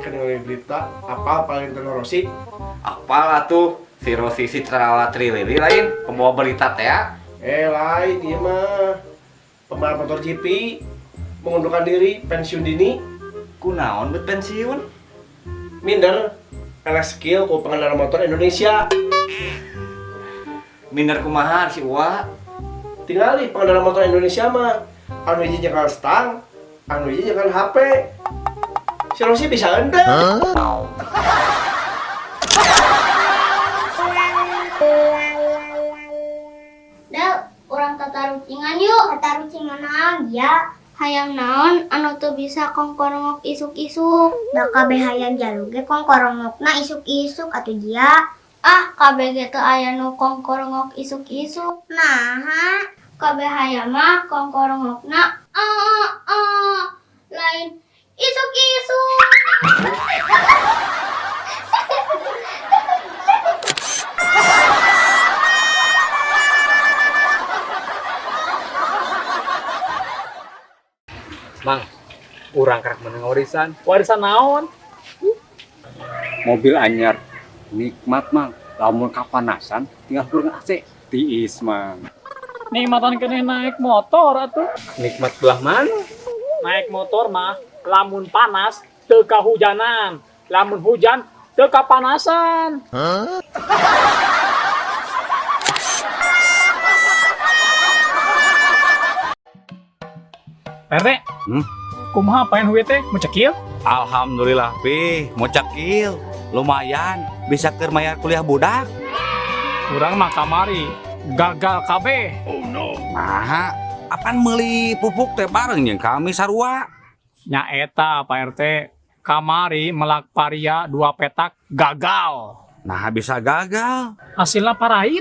Kan berita apa paling Rossi? Apal atuh si Rossi si Trala Trilili lain pembawa berita teh. Lain ieu mah. Pembalap motor GP mengundurkan diri pensiun dini. Kunaon bet pensiun? Minder kalah skill ku pengendara motor Indonesia. Minder kumaha si Uwa? Tingali pengendara motor Indonesia mah anu hiji nyekel stang, anu hiji nyekel HP. Si Rossi bisa henteu. Del, urang tatarucingan yuk. Tatarucingan naon ya? Hayang naon anu teu bisa kongkorongok isuk-isuk. Da kabeh hayang jalu ge kongkorongokna isuk-isuk atuh jia. Ah, kabeh ge teu aya nu kongkorongok isuk-isuk. Naha? Kabeh hayang mah kongkorongokna lain isuk-isuk. Mang, urang karek menang warisan. Warisan naon? Mobil anyar. Nikmat, Mang. Lamun kapanasan tinggal kurang AC. Tiis, Mang. Nikmatan keneh naik motor atuh. Nikmat belah mana? Naik motor mah lamun panas teu kahujanan, lamun hujan teu kapanasan. Huh? RT, kumaha paen huwe teh mau cekil? Alhamdulillah pi, mau cekil. Lumayan, bisa keur mayar kuliah budak. Urang mah kamari gagal kabeh. Oh no. Nah, apaan meuli pupuk teh bareng jeung kami sarua? Nya eta Pak RT, kamari melak paria 2 petak gagal. Nah, bisa gagal. Hasilnya parait.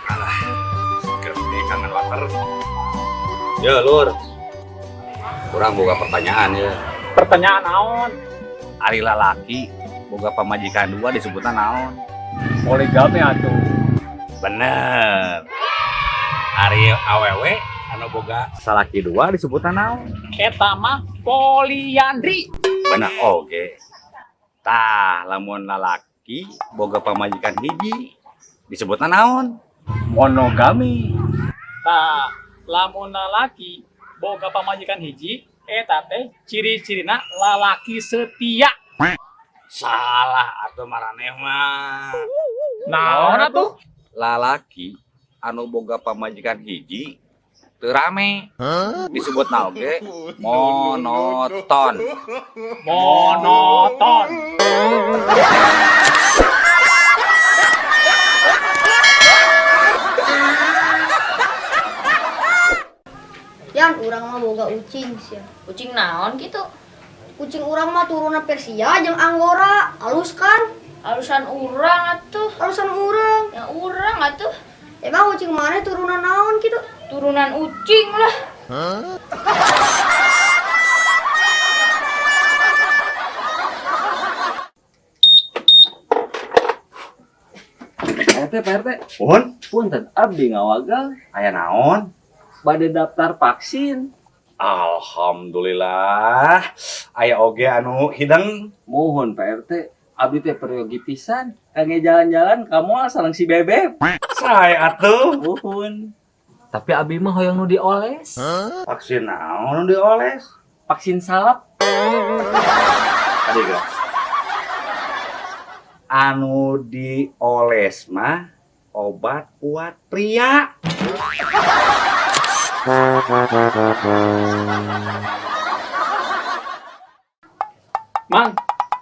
Alah, gede kangen water. Ya, Lur. Kurang boga pertanyaan ya. Pertanyaan naon? Ari lalaki boga pamajikan 2 disebutna naon? Poligami atuh. Bener. Ari awewe anu boga salaki 2 disebutna naon? Eta mah poliandri. Bener oge. Tah, lamun lalaki boga pamajikan hiji disebutna naon? Monogami. Tah, lamun lalaki boga pamajikan hiji eta teh ciri-cirina lalaki setia. Salah atuh maraneh mah. Naon atuh? Lalaki anu boga pamajikan hiji teu rame. Disebutna oge monoton. Monoton. Yan, urang mah boga ucing sia. Ucing naon gitu? Kucing urang mah turunan Persia jeung Anggora. Alus kan? Alusan urang atuh. Alusan urang. Ya urang atuh. Emang ucing mana turunan naon gitu? Turunan ucing lah. Huh? Pak RT, Pak RT. Pun? Punten abdi ngawagal. Aya naon? Bade daftar vaksin. Alhamdulillah. Aya oge anu hideng. Mohon Pak RT, abdi teh peryogi pisan. Kangge jalan-jalan ka moal sareng si Bebeb. Sae atuh. Muhun. Tapi abdi mah hoyong nu dioles. Huh? Vaksin naon nu dioles? Vaksin salep. Tadi geura. Anu dioles mah obat kuat pria. Mang,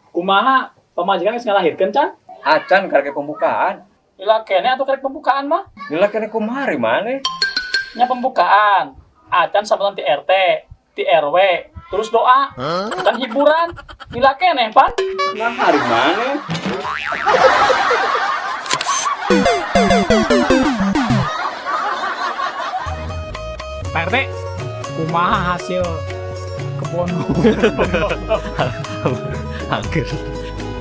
kumaha pamajikan geus ngalahirkeun can? Acan karek pembukaan. Lila kene atuh karek pembukaan mah? Lila kene kumaha ari maneh? Nya pembukaan. Acan sampetan ti RT, ti RW, terus doa, dan hiburan. Lila kene pan? Nah hari maneh? Pak RT, kumaha hasil kebon? Angker.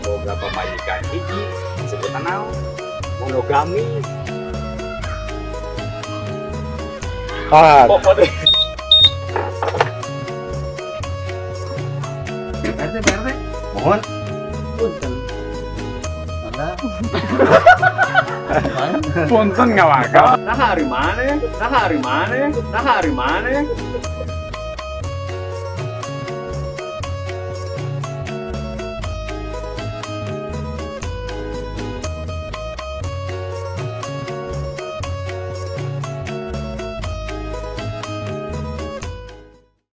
Boga pamajikan hiji disebutna naon? Monogami. Ah, Pokoknya. RT, RT. Mohon. Punten. Mangga. Punten ngawaka. Nah, hari mana? Nah, hari mana? Nah, hari mana?